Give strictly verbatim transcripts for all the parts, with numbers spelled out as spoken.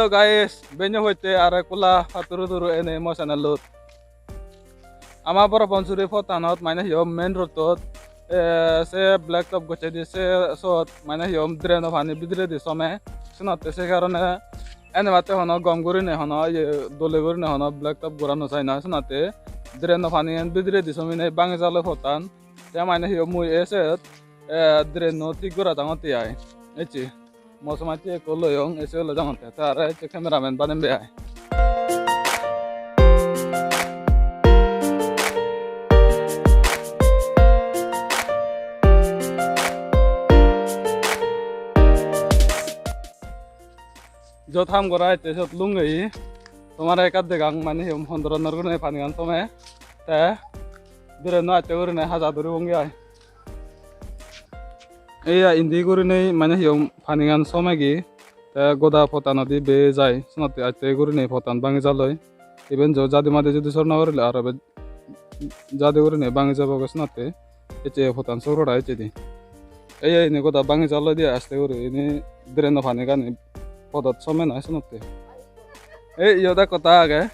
Hello guys, benyo hoite are kula paturu turu ene mo channel-ot. Ama Boro Pansuri pottanot mane hi hom main road-ot, eh, se black top gochchedi se sot mane hi hom drain-o pani bidiredi some. Senotte se karone ene batte hono gom gurine hono ye dole gurine hono black top gora no jai na, senotte drain-o pani en bidiredi somine bangi jalo pottan. Te mane hi hom mui e sot, eh, drain-o thik gora jangotte ai. Ecche. Mo somajje ekko loyong, ecche ole jangotte. Te aro ecche cameraman banem be ai. Jot ham gora ecche sot lungei. Tomare ekka degang mane hi hom hon doronor gurine panigan some. Te drain-o atte gurine haja duribonge ai. Eya indi gurinei mane hi hom panigan somegi, te goda pottanodi bej ai, senotte aste gurinei pottan bangi jaloi. Iben jo jadi madi judi sor no gorile aro bej jadi gurinei bangi jabogoi senotte. Ecche pottan sor gora ecchedi. Eya ini goda bangi jaloi de aste guri, ini drain-o panigani podot some noi senotte. Ei iyot ekko ta age.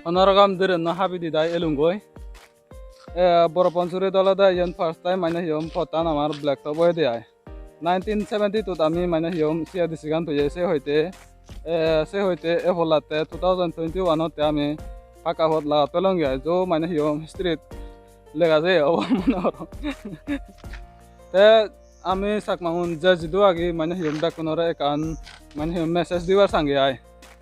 Hono rokom drain-o habi di dai elungoi. Eh, Boro Pansurit olode iyen first time mane hi hom pottan amar black top oyede ai. Nineteen seventy-two-t ami mane hi hom C A D C-gan toye se hoite, eh, se hoite e polatte two thousand twenty-one-otte ami pakka pot lagat pelonge ai. Jo mane hi hom history-t lega jeye obo mone horo. Te ami Chakmagun je jidu agi mane hi hom bekkunore ekkan mane hi hom message dibar sange ai.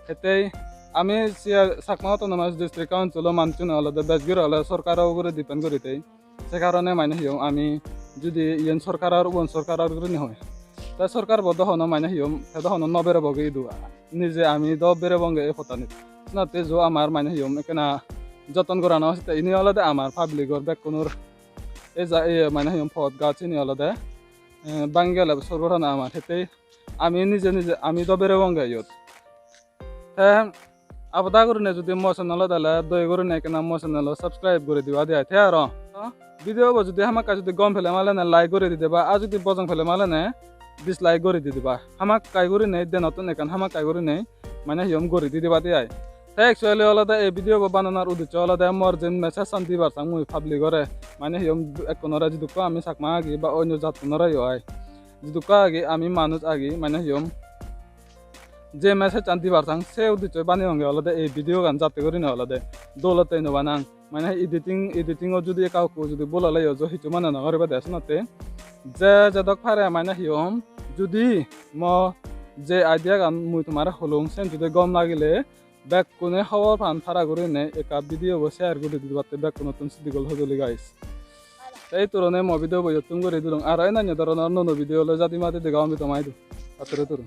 Hittei ami siya Chakma Autonomous District Council-o manuchune olode bej guri ole sorkaro ugure depend guri tei. Se karone mane hi hom ami judi iyen sorkaror, ubon sorkaror gurinei hoi. Te sorkarbo do hono mane hi hom, te do hono no berebo gi idu. Nije ami do berebonge ei pottanit. Senotte jo amar mane hi hom ekkena joton gorano sette ini olode amar public-or bekkunor ei ja, ei mane hi hom pot gaj sini olode, eh, bangi gele sorbo rana amar. Hittei ami nije nije ami do berebonge iyot. Te aboda gurine judi mo channel-ot ele doye gurine ekkena mo channel-o subscribe guri diba de ai. Te aro video bo judi hamakkai judi gom pele malene like guri di diba, ar judi bojong pele malene dislike guri di diba. Hamakkai gurine denottun ekkan hamakkai gurine mane hi hom guri di diba de ai. Te actually olode ei video bo bananar uddeccho olode mor jen message-an dibar sang mui public-ore, mane hi hom ekkunore jidukko ami Chakma agi ba onyo jattunore yo ai. Jidukko agi ami manuj agi mane hi hom je message-an dibar sang se uddecchoi baneyonge olode ei video-gan jatte gurine olode dol otte ino banang. Mane editing, editing-ot judi ekka ukko judi bul oleyo jo hissu mane no goriba de senotte. Je jedok pare mane hi hom judi mo je idea gan mui tomare holung, sen jodi gom lagile bekkune hobor pan para gurinei ekka video bo share guri dibatte bekkunottun sidigol hojoli guys. Te ei turone mo video bo iyottun guri dulung, aro enanyo doronor nuo nuo video loi jadi madi dega obo tomaidu. Patturuturu.